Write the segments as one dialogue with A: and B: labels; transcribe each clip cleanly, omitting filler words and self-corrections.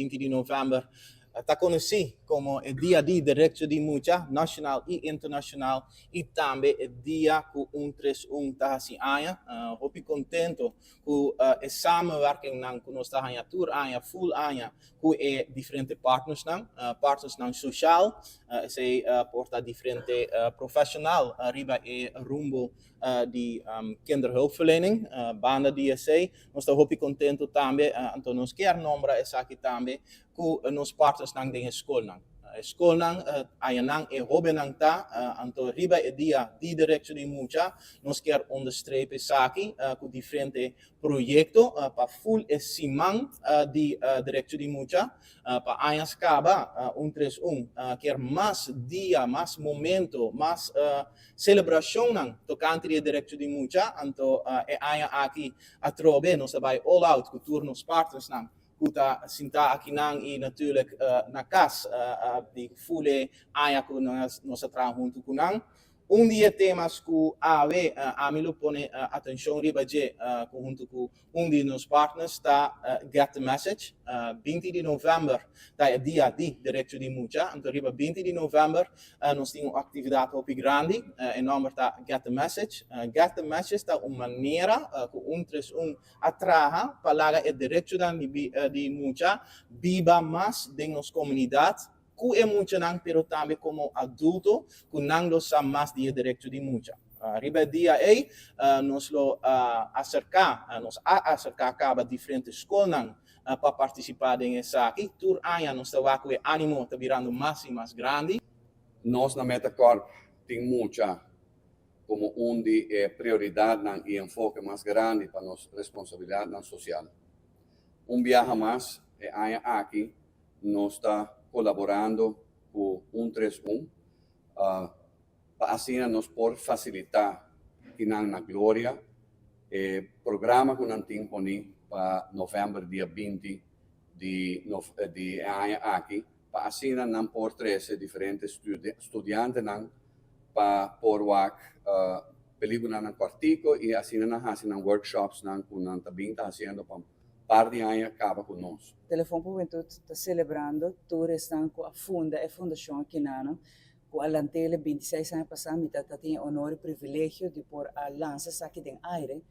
A: 20 di november ta conoci como e Dia di Derecho di Mucha, nacional y internacional, y tambe e dia cu 131 ta haci aña. Hopi contento cu e samenwerking nan cu nos ta haya tur aña, full aña, cu e diferente partners nan, partners nan social, esey por ta diferente profesional riba e rumbo di kinderhulpverlening, banda di esey. Nos ta hopi contento tambe, anto nos kier nombra esaki tambe, cu nos partners nan den school nan. School nan, ayanan e hobennan ta, anto riba e Dia di Derecho di Mucha, nos kier onderstrepen esaki cu diferente proyecto pa full e siman di Derecho di Mucha. Pa añas caba, 131 kier mas dia, mas momento, mas celebracion nan tocante di derecho di mucha. Anto e aña aki atrobe nos ta bay all out cu tur nos partners nan cu ta sinta aki nan y natuurlijk na cas di full e aña cu nos a traha hunto cu nan. Un di e tema cu awe ami lo pone atencion riba dje hunto cu un di nos partners ta Get the Message. 20 di november ta e Dia di Derecho di Mucha. Anto riba 20 di november nos tin un actividad hopi grandi. E nomber ta Get the Message. Get the Message ta un manera cu 131 a traha pa laga e derecho di mucha biba mas den nos comunidad cu e muchanan, pero tambe como adulto cu nan lo sa mas di derecho di mucha. Riba e dia ey, nos lo acerca, nos a acerca caba diferente scolnan pa participa den esaki. Tur aña nos ta wak cu e animo ta birando mas y mas grandi.
B: Nos na MetaCorp tin mucha como un di prioridad y enfoke mas grandi pa nos responsabilidad social. Un biaha mas, e aña aki, nos ta colaborando cu 131 pa asina nos por facilita akinan na Gloria e programa cu nan tin poni pa november dia 20 di aña aki, pa asina nan por trece diferente studiantenan pa por wak peliculanan cortico y asina nan haci nan workshops nan cu nan tambe ta haciendo pa par di aña caba cu nos.
C: Telefon pa Hubentud ta celebrando tur esnan cu a funda e fundacion akinan, cu a lant'e 26 aña pasa. Mi ta tin honor y privilegio di por a lansa esaki den aire,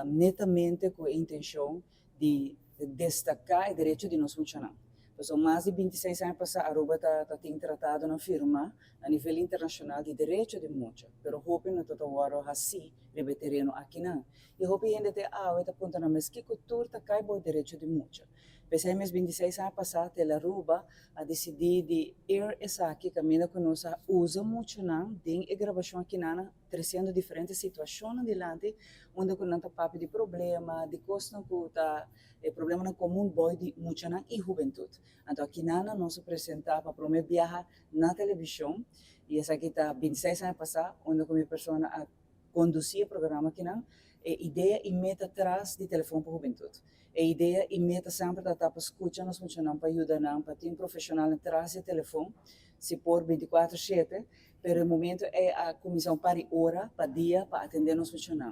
C: netamente cu e intencion di destaca e derecho di nos muchanan. Pues, mas di 26 aña pasa, Aruba ta tin tratadonan firma na nivel internacional di derecho di mucha, pero hopi no ta wordo haci riba tereno akinan. Y hopi hende te awe ta puntra nan mes kico tur ta cay bou derecho di mucha. Pesey mes 26 aña pasa, Tele Aruba a dicidi di air esaki caminda cu nos a usa muchanan den e grabacion akinan, treciendo diferente situacion dilanti, unda cu nan ta papia di problema, di cosnan cu ta e problemanan comun bou di muchanan y hubentud. Anto akinan nos a presenta pa prome biaha na television y esaki ta 26 aña pasa, unda cu mi persona a conduci e programa akinan, e idea y meta tras di Telefon pa Hubentud. E idea y meta semper ta pa scucha nos muchanan, pa yuda nan, pa tin profesional tras di telefon, si por 24/7, pero e momento ey a cuminsa un par di ora pa dia pa atende nos muchanan.